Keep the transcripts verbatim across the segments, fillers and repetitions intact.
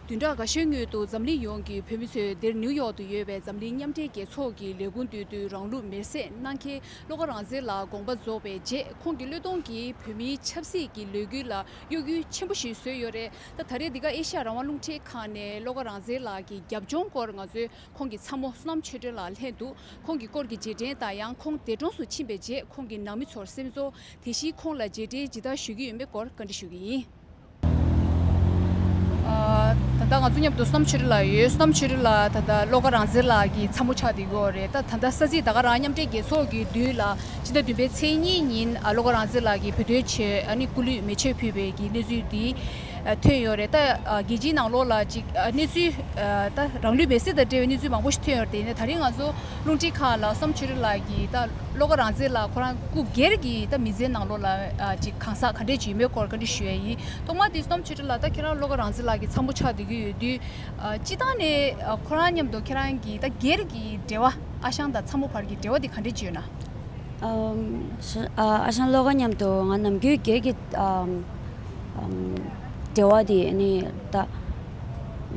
བདུན་ཕྲག་འགའ་ཤས་སྔོན་དུ་འཛམ་གླིང་ཡོངས་ཀྱི་བོད་མི་ཚོས་འདིར་ནིའུ་ཡོག་ཏུ་ཡོད་པའི་འཛམ་གླིང་མཉམ་འབྲེལ་རྒྱལ་ཚོགས་ཀྱི་ལས་ཁུངས་མདུན་དུ་རང་ལུས་མེར་སྲེག་གནང་མཁན་བློ་དགའ་རང་བཙན་ལགས་དགོངས་པ་རྫོགས་པའི་རྗེས། ཁོང་གི་བློས་གཏོང་གིས་བོད་མིའི་ཆབ་སྲིད་ཀྱི་ལས་འགུལ་ལ་གཡོ་འགུལ་ཆེན་པོ་ཞིག་བཟོས་ཡོད་རེད། ད་ད་རེས་འདི་ག་ཨེ་ཤ་ཡ་རང་དབང་རླུང་འཕྲིན་ཁང་ནས་བློ་དགའ་རང་བཙན་ལགས་ཀྱི་རྒྱབ་ལྗོངས་སྐོར་ང་ཚོས་ཁོང་གི་ཚ་མོ་བསོད་ནམས་ཆོས་སྒྲོན་ལགས་ལྷན་དུ། ཁོང་གི་སྐོར་གྱི་རྗེས་དྲན་དང་། ཡང་ཁོང་འདས་གྲོངས་སུ་ཕྱིན་པའི་རྗེས་ཁོང་གི་ནང་མི་ཚོར་སེམས་གསོ། དེ་བཞིན་ཁོང་ལ་རྗེས་དྲན་ཇི་ལྟར་ཞུ་གི་ཡོད་མེད་སྐོར་བཀའ་འདྲི་ཞུ་གི་ཡིན། ཨ། ད་ལྟ་ང་ཚོ་མཉམ་དུ་བསོད་ནམས་ཆོས་སྒྲོན་ལགས་ཡོད། བསོད་ནམས་ཆོས་སྒྲོན་ལགས་ད་ལྟ་བློ་དགའ་རང་བཙན་ལགས་ཀྱི་ཚ་མོ་ཆགས་བསྡད་ཡོད་རེད། ད་ད་ལྟ་ས་ཚིགས་ད་ག་རང་མཉམ་འབྲེལ་རྒྱལ་ཚོགས་ཀྱི་མདུན་ལ་ཕྱི་ཟླ་བདུན་པའི་ཚེས་གཉིས་ཉིན། ཨ། བློ་དགའ་རང་བཙན་ལགས་ཀྱིས་བོད་དོན་ཆེད། ཨ་ནི་སྐུ་ལུས་མེ་མཆོད་ཕུལ་བའི་གི་གནས་ཚུལ་འདི། ཨ། ཐོན་ཡོད་རེད། ད། ཨ། རྒྱལ་སྤྱིའི་ནང་ལོགས་ལ་ཅིག་ཨ། གནས་ཚུལ། ཨ། ད་རང་ལུས་མེར་སྲེག་དང་འབྲེལ་བའི་གནས་ཚུལ་མང་པོ་ཞིག་ཐོན་ཡོད་རེད། དེ་ནས་ད་རིང་ང་ཚོ་རླུང་འཕྲིན་ཁང་ལ་བསོད་ནམས་ཆོས་སྒྲོན་ལགས་ཀྱིས་ད་བློ་དགའ་རང་བཙན་ལགས་ཁོ་རང་སྐུ་སྒེར་གྱི་ད་མི་ཚེའི་ནང་ལོགས་ལ། ཨ། ཅིག་གང་ཟག་ག་འདྲས་ཅིག་ཡོད་མེད་སྐོར་བཀའ་འདྲི་ཞུ་ཡ་ཡིན། ཐོག་མ་དེ་བསོད་ནམས་ཆོས་སྒྲོན་ལགས། ད་ཁྱེད་རང་བློ་དགའ་རང་བཙན་ལགས་ཀྱི་ཚ་མོ་ཆགས་བསྡད་ཀྱི་ཡོད་དུས། ཨ། སྤྱིར་བཏང་ནས། ཨ། ཁོ་རང་མཉམ་དུ་ཁྱེད་རང་གི་ད་སྒེར་གྱི་འབྲེལ་བ། ཨ་ཞང་དང་ཚ་མོ་བར་གྱི་འབྲེལ་བ་དེ་ག་འདྲས་ཅིག་ཡོད་ན། ཨམ། ཨ། ཨ་ཞང་བློ་དགའ་མཉམ་དུ་ང་ནམ་རྒྱུན་སྒེར་གྱི། ཨམ། ཨམ། འབྲེལ་བ་དེ་ནི་ད།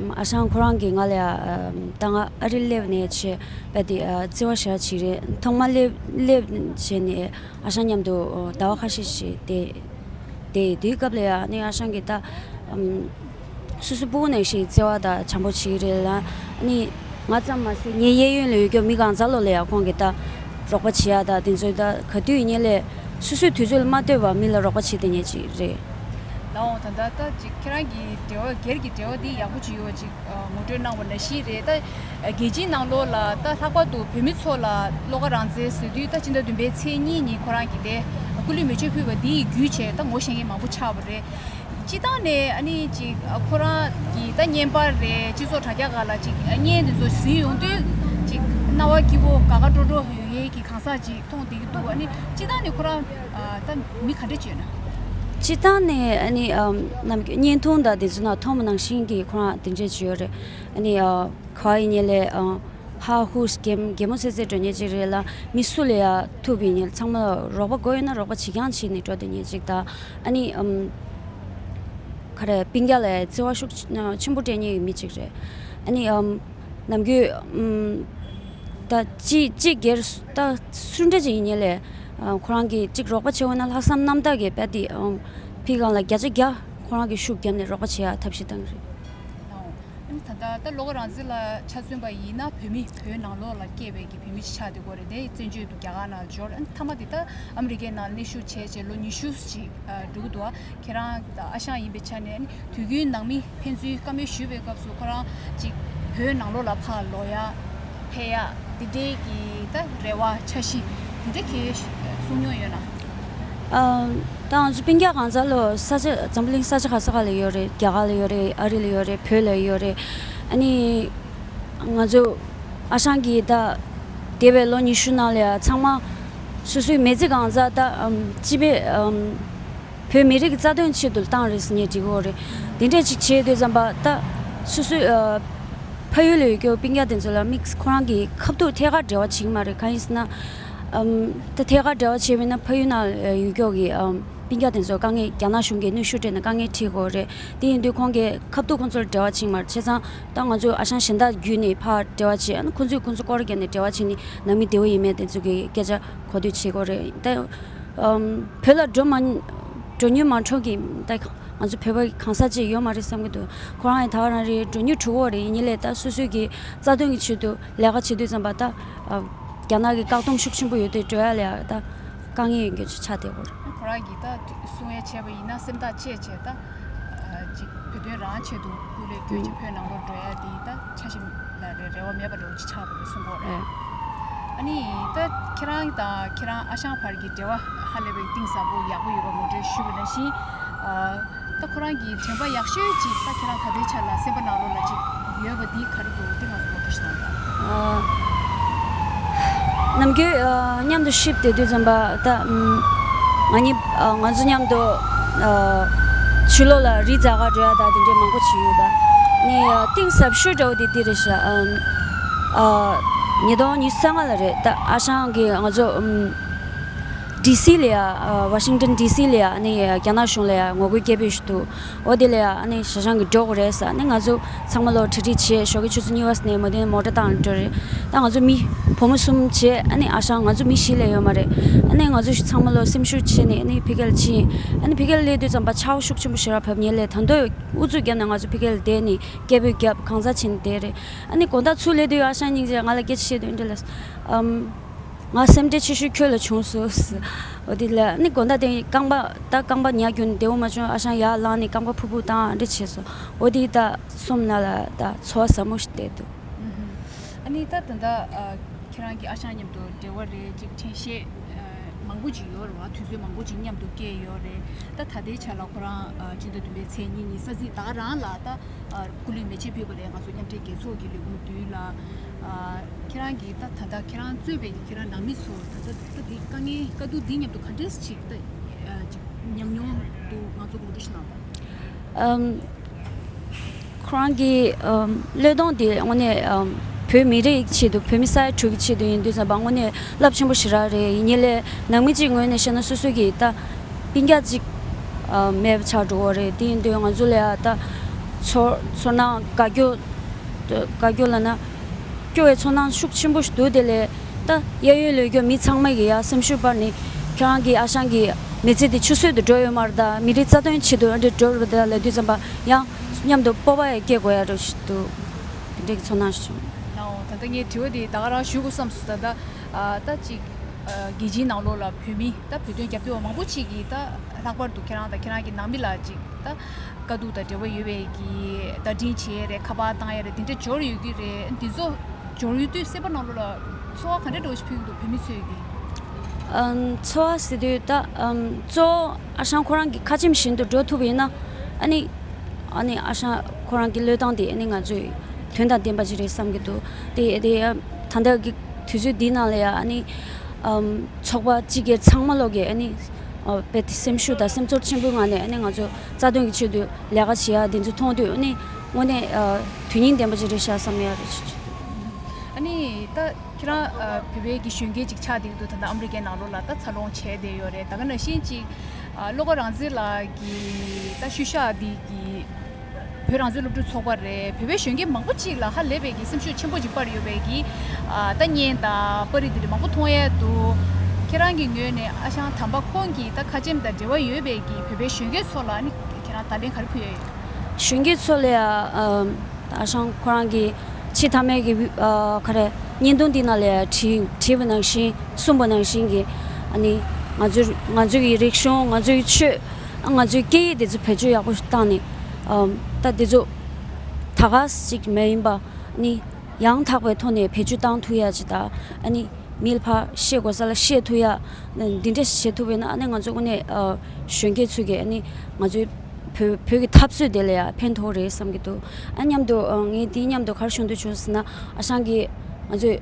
ཨམ། ཨ་ཞང་ཁོ་རང་གིས་ང་ལ། ཨམ། ད་ང་ཨ་རིར་སླེབས་ནས་བྱས་པ་དེ། ཨ། བརྩེ་བ་ཞེ་དྲག་བྱེད་ཀྱི་རེད། ཐོག་མ་སླེབས་སླེབས་བྱས་ནས་ཨ་ཞང་མཉམ་དུ་ཟླ་བ་ཁ་ཤས་ཤིག་བསྡད། དེ་དུས་སྐབས་ལ་ཡང་ནི་ཨ་ཞང་གིས་ད། ཨམ། སོ་སོ་སྤུ་གུ་ནང་བཞིན་བརྩེ་བ་དང་བྱམས་པོ་བྱེད་ཀྱི་རེད་ལ། ནི་ང་ཙམ་མ་ཟད་ངའི་གཡས་གཡོན་ལ་ཡོད་རྒྱུ་མི་གང་ཚང་ལོ་ལ་ཡང་ཁོང་གིས་ད་རོགས་པ་བྱེད་ཡ་ད་དེ་ཚོ་ད་ག་དུས་ཡིན་ནའི་ལས་སོ་སོའི་དུས་ཚོད་ལ་མ་ལྟོས་པར་མི་ལ་རོགས་པ་བྱེད་བསྡད་མཁན་ཅིག་རེད། ལགས་འོང་། ད་ལྟ་ད་ཅིག་ཁྱེད་རང་གི་འབྲེལ་བ། སྒེར་གྱི་འབྲེལ་བ་འདི་ཡག་པོ་ཅིག་ཡོད་པ་ཅིག་ཨ། ངོ་སྤྲོད་གནང་བ་ནང་བཞིན་རེད། ད་རྒྱལ་སྤྱིའི་ནང་ལོགས་ལ་ད་ལྷག་པར་དུ་བོད་མི་ཚོ་ལ་བློ་དགའ་རང་བཙན་ཟེར་དུས། ད་སྤྱི་ཟླ་བདུན་པའི་ཚེས་གཉིས་ཉིན་ཁོ་རང་གིས་དེ་སྐུ་ལུས་མེ་མཆོད་ཕུལ་བ་འདི་ཡི་བརྒྱུད་བྱས་ད་ངོ་ཤེས་མཁན་མང་པོ་ཆགས་པ་རེད། སྤྱིར་བཏང་ནས་ཨ་ནི་ཅིག་ཁོ་རང་གི་ད་བརྙན་པར་རེད། སྤྱི་ཚོགས་དྲ་རྒྱ་སྒང་ལ་ཅིག་བརྙན་དེ་ཚོ་གཟིགས་ཡོང་དུས་ཅིག་རྣ་བ་སྐྱིད་པོ་དགའ་དགའ་སྤྲོ་སྤྲོ་ཡོད་མཁན་གྱི་གང་ཟག་ཅིག་མཐོང་བསྡད་ཀྱི་འདུག་ཨ་ནི་སྤྱིར་བཏང་ནས་ཁོ་རང་ད་མི་ག་འདྲ་ཅིག་ཡོད་ན། སྤྱིར་བཏང་ནས་ཨ་ནི། ཨམ། ནམ་རྒྱུན་བརྙན་ཐུང་དང་དེ་ཚོ་ནང་མཐོང་བ་ནང་བཞིན་གྱི་ཁོ་རང་དེ་འདྲས་ཅིག་ཡོད་རེད། ཨ་ནི། ཨ། ག་ཡིན་ནའི་ལས། ཨ། ཧ་ཧུ་གད་གད་མོ་སེ་སེ་འགྲོ་མཁན་ཅིག་རེད་ལ། མི་སུ་ལ་ཡང་ཐུག་པ་ཡིན་ནའི་ཚང་མ་ལ་རོགས་པ་དགོས་ཡོད་ན་རོགས་པ་བྱེད་རྐྱང་བྱས་ནས་འགྲོ་སྡོད་མཁན་ཅིག་དང་། ཨ་ནི། ཨམ། ག་རེ། སྤུན་ཀྱག་ལ་བརྩེ་བ་ཤུགས་ཆེན་པོ་སྤྲད་མཁན་གྱི་མི་ཅིག་རེད། ཨ་ནི། ཨམ། ནམ་རྒྱུན། ཨམ། ད་ཅི་ཅི་སྒེར་ད་སུ་འདྲ་ཅིག་ཡིན་ནའི་ལས། ཨ། ཁོ་རང་གིས་ཅིག་རོགས་པ་བྱེད་འོས་ན་ལྷག་བསམ་རྣམ་དག་གིས་རྦད་དེ། ཨམ། ཕི་གང་ལ་བརྒྱ་ཆ་བརྒྱ་ཁོ་རང་གིས་ཤུགས་བརྒྱབ་ནས་རོགས་པ་བྱེད་ཡ་ཐབས་ཤེས་བཏང་གི་རེད། ཨ་ནི་ད་ལྟ་ད་བློ་དགའ་རང་བཙན་ལགས་ཆ་མཚོན་པ་ཡིན་ན་བོད་མི། བོད་ནང་ལོགས་ལ་སྐྱེས་པའི་གི་བོད་མི་ཞིག་ཆགས་བསྡད་ཡོད་རེད། དེ་བཙན་བྱོལ་དུ་རྒྱ་གར་ནང་འབྱོར། ཨ་ནི་མཐའ་མ་དེ་ད་ཨ་མི་རི་ཀའི་ནང་གནས་བཞུགས་བྱས་བྱས་ལོ་ཉི་ཤུ་ཞིག་ཨ། འགྲོ་གི་འདུག་ཁྱེད་རང་ད་ཨ་ཞང་ཡིན་པའི་ཆ་ནས་ཨ་ནི་དུས་རྒྱུན་ནང་མི་ཕན་ཚུན་བཀའ་མོལ་ཞུ་བའི་སྐབས་སུ་ཁོ་རང་ཅིག་བོད་ནང་ལོགས་ལ་ཕར་ལོག་ཡ། ཕེབས་ཡ་འདི་འདྲའི་གི་ད་རེ་བ། འཆར་གཞི་འདི་འདྲ་གི་གསུང་མྱོང་ཡོད་ན། ཨམ། ད་ང་ཚོ་སྤུན་ཀྱག་གང་ཚང་ལོ་ས་ཆ་འཛམ་བུ་གླིང་ས་ཆ་ག་ས་ག་ལ་ཡོད་རེད། རྒྱ་གར་ལ་ཡོད་རེད། ཨ་རི་ལ་ཡོད་རེད། བོད་ལ་ཡོད་རེད། ཨ་ནི་ང་ཚོ་ཨ་ཞང་གིས་ད་འདས་པའི་ལོ་ཉི་ཤུ་ནང་ལ་ཡ་ཚང་མ་སོ་སོའི་མི་ཚེ་གང་ཚང་ད། ཨམ། སྤྱི་པའི། ཨམ། བོད་མི་རིགས་ཀྱི་རྩ་དོན་ཆེད་དུ་བཏང་རེད་ཟེར་ནས་འགྲིག་གི་ཡོད་རེད། དེ་འདྲས་ཅིག་བྱེད་དུས་ཙམ་པ་ད་སོ་སོའི། ཨ། ཕ་ཡུལ་ལ་ཡོད་རྒྱུ་སྤུན་ཀྱག་དེ་ཚོ་ལ་དམིགས། ཁོ་རང་གི་ཁ་ཐུག་ཐད་ཀར་འབྲེལ་བ་བྱེད་ཀྱི་མ་རེད། གང་ཡིན་ཟེར་ན། ཨམ། ད་ཐད་ཀར་འབྲེལ་བ་བྱས་པ་ཡིན་ན་ཕ་ཡུལ་ནང་ཡོད་རྒྱུ་གི། ཨམ། སྤུན་ཀྱག་དེ་ཚོ་དཀའ་ངལ། རྒྱ་ནག་གཞུང་གིས་གནོན་ཤུགས་སྤྲད་ནས་དཀའ་ངལ་འཕྲད་ཀྱི་ཡོད་རེད། དེ་ཡིན་དུས་ཁོང་གིས་ཁ་ཐུག་ཁོང་ཚོར་འབྲེལ་བ་བྱེད་ཀྱི་མ་རེད། བྱས་ཙང་ད་ང་ཚོས་ཨ་ཞང་གཞན་དག་བརྒྱུད་ནས་ཕར་འབྲེལ་བ་བྱས། ཨ་ནི་ཁོང་ཚོས་ཁོང་ཚོ་སྐོར་བརྒྱབ་ནས་འབྲེལ་བ་བྱས་ནས་ནང་མི་བདེ་པོ་ཡིན་མེད་དེ་ཚོ་གི་སྐད་ཆ་གོ་ཐོས་བྱེད་ཀྱི་ཡོད་རེད། ད། ཨམ། བོད་ལ་འགྲོ་མ། འགྲོ་མྱོང་མ་འགྲོ་གི་ད་ང་ཚོ་བོད་པ་གང་ཟག་ཅིག་ཡོད་མ་རེད་བསམ་གྱི་འདུག་ཁོ་རང་ཡང་ད་ག་རང་རེད། འགྲོ་མྱོང་འགྲོ་གི་ཡོད་རེད། ཡིན་ནའི་ལས་ད་སོ་སོའི་གི་རྩ་དོན་གྱི་ཆེད་དུ་ལས་ཀ་བྱེད་དུས་ཙམ་པ་ད། ཨ། རྒྱ་ནག་གི་བཀག་སྡོམ་ཤུགས་ཆེན་པོ་ཡོད་དུས་འགྲོ་ཡ་ལ་ཡ་ད་དཀའ་ངལ་ཡོད་རྒྱུ་ཅིག་ཆགས་བསྡད་ཡོད་རེད། ཁོ་རང་གིས་ད་གསུང་ཡ་བྱས་པ་ཡིན་ན་སེམས་ཐག་བཅད་བྱས་ད། ཨ། ཅིག་བོད་དོན་རང་ཆེད་དུ་སྐུ་ལས་བསྐྱོན་བྱས་བོད་ནང་ལོགས་འགྲོ་ཡ་དེ་ད་ཆ་ཞིག་ལ་རེ་རེ་བ་མེད་པ་འདྲ་བོ་ཅིག་ཆགས་པ་རེད་གསུང་གི་ཡོད་རེད། ཨེ། ཨ་ནི་ད་ཁྱེད་རང་དང་ཁྱེད་རང་ཨ་ཞང་བར་གྱི་འབྲེལ་བ་ཧ་ལས་པའི་གཏིང་ཟབ་པོ་ཡག་པོ་ཡོད་པ་ངོ་སྤྲོད་ཞུས་པ་ནང་བཞིན། ཨ། ད་ཁོ་རང་གི་དྲན་པ་ཡག་ཤོས་ཅིག་ད་ཁྱེད་རང་ད་ལྟའི་ཆ་ལ་སེམས་པ་ནང་ལོགས་ལ་ཅིག་ཡོད་པ་འདི་ག་རེ་འདུག་དེ་ང་ཚོ་ངོ་སྤྲོད་ཞིག་གནང་དང་། ཨ། ནམ་རྒྱུན། ཨ། མཉམ་དུ་གཤིབ་བསྡད་དུས་ཙམ་པ་ད། ཨམ། ང་གཉིས། ཨ། ང་ཚོ་མཉམ་དུ། ཨ། ཕྱི་ལོགས་ལ་རི་འཛེག་ག་འགྲོ་ཡ་ད་དེ་འདྲས་མང་པོ་བྱས་ཡོད་ད། ནི། ཨ། གཏིང་ཟབ་ཤོས་འདྲ་བོ་དེ་འདི་རེད་ཤག་ཨམ། ཨ། ཉིས་སྟོང་ཉི་ཤུ་རྩ་ལྔ་ལ་རེད་ད། ཨ་ཞང་གིས་ང་ཚོ། ཨམ། ཌི་སི་ལ་ཡ། ཨ། ཝ་ཤིང་ཊོན་ཌི་སི་ལ་ཡ། ཨ་ནི་རྒྱ་ནག་གཞུང་ལ་ཡ་ངོ་རྒོལ་སྐད་འབོད་ཞིག་འདུག་འོ་དེ་ལ་ཡ་ཨ་ནི་ཞེ་ཞང་གི་འགྲོ་དགོས་རེད་ཟེར། ཨ་ནི་ང་ཚོ་ཚང་མ་ལོ་གྲ་སྒྲིག་བྱས། ཞོགས་ཀའི་ཆུ་ཚོད་གཉིས་པ་ཙམ་ནས་མོ་དེ་ནས་མོ་ཊ་བཏང་ནས་འགྲོ་རེད། ད་ང་ཚོ་མི་བུ་མོ་གསུམ་བྱས། ཨ་ནི་ཨ་ཞང་ང་ཚོ་མི་བཞི་ལས་ཡོད་མ་རེད། ཨ་ནི་ང་ཚོ་ཚང་མ་ལོ་སེམས་ཤུགས་བྱས་ནས་ཨ་ནི་ཕ་གི་ལ་ཕྱིན། ཨ་ནི་ཕ་གི་ལ་སླེབས་དུས་ཙམ་པ་ཆར་པ་ཤུགས་ཆེན་པོ་ཞེ་དྲག་བབས། ཉིན་ལས་ད་དུང་ཨུ་ཚུགས་བརྒྱབ་ནས་ང་ཚོ་ཕ་གི་ལ་བསྡད་ནས་སྐད་འབོད་བརྒྱབ། གང་ཟག་བྱས་ནས་བསྡད་རེད། ཨ་ནི་དགོང་དག་ཚུར་སླེབས་དུས་ཨ་ཞང་སྙིང་རྗེ། ང་ལ་སྐད་ཆ་བཤད་དུས་འདི་ལ། ཨམ། ང་སེམས་ཁྲལ་ཆེ་ཤོས་ཁྱོད་ལ་བྱུང་སོང་། འོ་དེ་ལ་ནི་དགོང་དག་དེ་རྐང་པ་ད་རྐང་པ་ཉལ་རྒྱུ་ནི་བདེ་བོ་མ་བྱུང་། ཨ་ཞང་ཡར་ལངས་ནས་རྐང་པ་ཕུར་ཕུར་བཏང་འདྲ་བྱས་སོང་། འོ་དེ་ད་སོམ་ན་ལ་ད་ཚོར་བ་ཟབ་མོ་ཞིག་བསྡད་འདུག་ཨ་ནི་ད་ད་ལྟ་ཁྱེད་རང་གི་ཨ་ཞང་མཉམ་དུ་འབྲེལ་བ་རེད་ཅིག་འཕྲིན་བཤད་མང་པོ་ཅིག་ཡོད་རེད་བ། དུས་ཚོད་མང་པོ་ཅིག་མཉམ་དུ་བསྐྱལ་ཡོད་རེད། ད་ད་ལྟའི་ཆ་ལ་ཁོ་རང་སྤྱི་ཟླ་བདུན་པའི་ཚེས་གཉིས་ཉིན་ས་ཚིགས་ད་ག་རང་ལ་ད། ཨ། སྐུ་ལུས་མེ་མཆོད་ཕུལ་བ་རེད། ང་ཚོ་མཉམ་འབྲེལ་རྒྱལ་ཚོགས་ཀྱི་ལས་ཁུངས་མདུན་ལ། ཨ། ཁྱེད་རང་གིས་ད་ད་ལྟ་ཁྱེད་རང་གཙོས་པའི་ཁྱེད་རང་ནང་མི་ཚོ་ད་ལྟ་ད་འདི་དཀའ་ངལ་དཀའ་སྡུག་འདི་མཉམ་དུ་ག་འདྲས་ཅིག་ད་ཨ་ཅིག་ཉམས་མྱོང་འདུག་ང་ཚོ་གོ་སྒྲིག་ཞིག་གནང་དང་། ཨམ། ཁོ་རང་གི་ཨམ་བློས་གཏོང་དེ་དངོས་གནས་ཨམ་བོད་མི་རིགས་ཆེད་དུ། བོད་མི་ས་ཡ་དྲུག་གི་ཆེད་དུ་ཡིན་དུས་ཙམ་པ་དངོས་གནས་རླབས་ཆེན་པོ་ཞེ་དྲག་རེད། ཡིན་ནའི་ལས་ནང་མི་གཅིག་ངོས་ནས་བཤད་ན་སོ་སོ་གི་ད། སྤུན་ཀྱག་ཅིག་ཨ། མེད་པ་ཆགས་འགྲོ་བ་རེད། དེ་ཡིན་དུས་ང་ཚོ་ལ་ཡ་ད་ཚོར་ཚོར་སྣང་དགའ་སྐྱོ་དགའ་སྐྱོ་ལབ་ན་སྐྱོ་བའི་ཚོར་སྣང་ཤུགས་ཆེན་པོ་ཞིག་འདུག་དེ་ལས་ད་གཡས་གཡོན་ལ་ཡོད་མཁན་མི་ཚང་མ་གི་ཡ་སེམས་ཤུགས་སྤར་ནས་ཁྱེད་རང་གི་ཨ་ཞང་གི་མི་ཚེ་དེ་ཆུད་ཟོས་དུ་འགྲོ་ཡོད་མ་རེད། ད་མི་རིགས་རྩ་དོན་ཆེད་དུ་ཨ་འདྲ་འགྲོ་རེད་པ། ད་ལབ་དུས་ཙམ་པ་ཡང་མཉམ་དུ་སྤོབས་པ་ཡང་སྐྱེ་དགོས་ཡ་འདྲ་ཞིག་འདུག་དེ་འདྲ་གི་ཚོར་སྣང་ཞིག་བྱུང་། ལའོ། ད་ལྟ་ངས་དྲི་བ་དེ་ད་ག་རང་ཞུ་དགོས་བསམས་སོང་། ད་ལྟ་ཨ་ད་ཅིག་ཨ་རྒྱལ་སྤྱིའི་ནང་ལོགས་ལ་བོད་མི་ད་བོད་དོན་རྒྱབ་སྐྱོར་བ་མང་པོ་ཅིག་གིས་ད་ལྷག་པར་དུ་ཁྱེད་རང་དང་ཁྱེད་རང་གི་ནང་མི་ལ་ཅིག་ད་དཀའ་སྡུག་དང་འབྲེལ་བ་ཡོད་པའི་གི་བརྡ་འཕྲིན་བྱས་རེད། ཁ་པར་བཏང་ཡ་རེད། དེ་འདྲ་འབྱོར་ཡོད་ཀྱི་རེད། འདི་ཚོ་འབྱོར་ཡོད་དུས་སེམས་པ་ནང་ལོགས་ལ་ཚོར་བ་ག་འདྲ་འདྲ་བོ་ཞིག་ཕུལ་གྱི་འདུག་བོད་མི་ཚོས་ཀྱི། ཨམ། ཚོར་བ་ཟེར་དུས་ད་ཨམ་གཙོ་བོ་ཨ་ཞང་ཁོ་རང་གི་ཁ་ཆེམས་བཞིན་དུ་འགྲོ་ཐུབ་པ་ཡིན་ན་ཨ་ནི། ཨ་ནི་ཨ་ཞང་ཁོ་རང་གི་བློས་བཏང་དེ་ཨ་ནི་ང་ཚོས་དོན་དང་ལྡན་པ་ཅིག་རེད་བསམ་གྱི་འདུག་དེ་དེ་ད་ལྟ་གི་དུས་ཚོད་འདི་ནང་ལ་ཡ་ཨ་ནི་ཨམ་ཚོགས་པ་སྤྱི་སྒེར་ཚང་མ་ལོག་གིས་ཨ་ནི་ཨ་དཔེ་དེ་སེམས་ཤུགས་དང་སེམས་ཚོར་ཆེན་པོའི་ངང་ནས་ཨ་ནི་ང་ཚོ་རྩ་དོན་གྱི་ཆེད་དུ་ལས་ཀ་བྱེད་ཡ་དེ་ཚོ་མཐོང་དུས་ཨ་ནི་དངོས་གནས་ཨ་དོན་སྙིང་ལྡན་པ་ཅིག་རེད་ཤག་བསམ་ཡ་རེད། ཨ་ནི་ད་ཁྱེད་རང་ཨ་བོད་པའི་གི་གཞོན་སྐྱེས་ཅིག་ཆགས་བསྡད་ཀྱི་འདུག་ད་ལྟ་ཨ་མི་རི་ཀའི་ནང་ལོགས་ལ་ད་འཚར་ལོངས་བྱས་བསྡད་ཡོད་རེད། ད་ག་ནང་བཞིན་ཅིག་ཨ་བློ་དགའ་རང་བཙན་ལགས་ཀྱི་ད་ཤུལ་བཞག་འདི་གི་བོད་རང་བཙན་སློབ་ཕྲུག་ཚོགས་པ་རེད། བོད་པའི་གཞོན་སྐྱེས་མང་པོ་ཅིག་ལ་ཧ་ལས་པའི་གི་སེམས་ཤུགས་ཆེན་པོ་ཅིག་སྤར་ཡོད་པའི་གི་ཨ་ད་བརྙན་དང་པར་རིས་འདི་འདྲ་མང་པོ་མཐོང་ཡས་འདུག་ཁྱེད་རང་གི་ངོས་ནས་ཨ་ཞང་དམ་པ་ཁོང་གི་ད་ཁ་ཆེམས་དང་འབྲེལ་བ་ཡོད་པའི་གི་བོད་པའི་གཞོན་སྐྱེས་ཚོ་ལ་ནི་ཁྱེད་རང་བརྡ་ལན་ག་རེ་ཕུལ་ཡས་ཡོད། གཞོན་སྐྱེས་ཚོ་ལ་ཡ་ཨ། ཨ་ཞང་ཁོ་རང་གིས་ཆེས་མཐའ་མའི་གི་ཨ་ག་རེ་བརྙན་ཐུང་འདི་ནང་ལ་ཡ་བྲིས་བྲིས་པ་ནང་བཞིན་གསུངས་པ་ནང་བཞིན་གྱི་ཨ་ནི་ང་ཚོའི་ང་ཚོའི་གི་རིག་གཞུང་། ང་ཚོའི་ཆོས། ང་ཚོའི་སྐད་ཡིག་དེ་ཚོ་བེད་སྤྱོད་ཡག་པོ་ཞིག་བཏང་ནས་ཨམ་ད་དེ་ཚོ་ད་ག་ཟིག་མ་ཡིན་པ་ཨ་ནི་ཡང་དག་པའི་ཐོག་ནས་བེད་སྤྱོད་བཏང་ཐུབ་ཡ་ཅིག་དང་། ཨ་ནི་མི་ལ་ཕར་བཤད་དགོས་ས་ལ་བཤད་ཐུབ་ཡ་འདི་འདྲ་ཞིག་བྱེད་ཐུབ་པ་ཡིན་ན་ཨ་ནི་ང་ཚོ་དངོས་གནས་ཨ་གཞོན་སྐྱེས་ཚོས་ཀྱི་ཨ་ནི་ང་ཚོའི་བོད་བོད་ཀྱི་འཐབ་རྩོད་དེ་ལ་ཡང་ཕན་ཐོགས་རེད་བསམ་གྱི་འདུག་ཨ་མཉམ་དུ་ཨ་ངས་དེའི་མཉམ་དུ་ག་རེ་ཞུ་འདོད་བྱུང་ཟེར་ན། ཨ་ཞང་གིས་ང་ཚོས་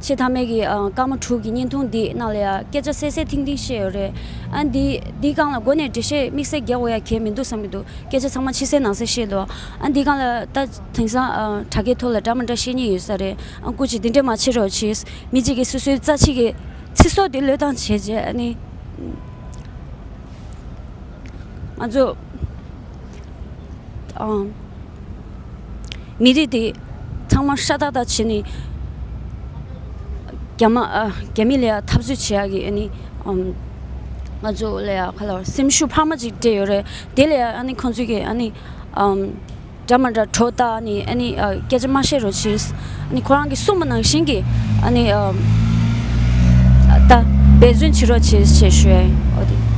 ཆེས་མཐའ་མའི་གི་ཨ་སྐར་མ་དྲུག་གི་བརྙན་ཐུང་འདི་ནང་ལ་ཡང་སྐད་ཆ་གསལ་གསལ་ཐིང་ཐིང་བཤད་ཡོད་རེད། ཨ་འདི་འདིའི་སྒང་ལ་མགོ་ནས་འགྲེལ་བཤད་དམིགས་བསལ་རྒྱག་དགོས་ཡ་གལ་མི་འདུག་བསམ་གྱི་འདུག་སྐད་ཆ་ཚང་མ་ཕྱི་གསལ་ནང་གསལ་བཤད་འདུག་ཨ་འདིའི་སྒང་ལ་ད་དེང་སང་ཨ་དྲ་རྒྱའི་ཐོག་ལ་འདྲ་མི་འདྲ་བཤད་མཁན་ཡོད་ས་རེད། ཨ་སྐུ་མཁྱེན་འདི་འདྲ་མ་བྱེད་རོགས་བྱེད། མི་གཅིག་གིས་སོ་སོའི་རྩ་ཆེ་གི་ཚེ་སྲོག་དེ་བློས་བཏང་བྱས་རྗེས་ཨ་ནི། ང་ཚོ་ཨང་མི་རིགས་དེ་ཚང་མ་ཤ་སྟག་སྟག་བྱས་ནས་རྒྱ་མ་ཨ་རྒྱ་མི་ལ་ཡ་འཐབ་རྩོད་བྱེད་ཡག་གི་ཨ་ནི་ཨམ་ང་ཚོ་ལ་ཡ་ག་ལ་སེམས་ཤུགས་འཕར་མ་ཅིག་སྤྲད་ཡོད་རེད། དེ་ལ་ཡ་ཨ་ནི་ཁོང་ཚོས་ཀྱི་ཨ་ནི་ཨམ་འདྲ་མ་འདྲ་གྲོགས་ལྟ་ནི་ཨ་ནི་ཨ་སྐད་ཆ་མ་བཤད་རོགས་བྱེད། ཨ་ནི་ཁོ་རང་གིས་གསུངས་པ་ནང་བཞིན་གྱི་ཨ་ནི་ཨམ་ད་འབད་བརྩོན་བྱེད་རོགས་བྱེད་ཞེས་ཞུ་ཡ་ཡིན། འོ་དེ།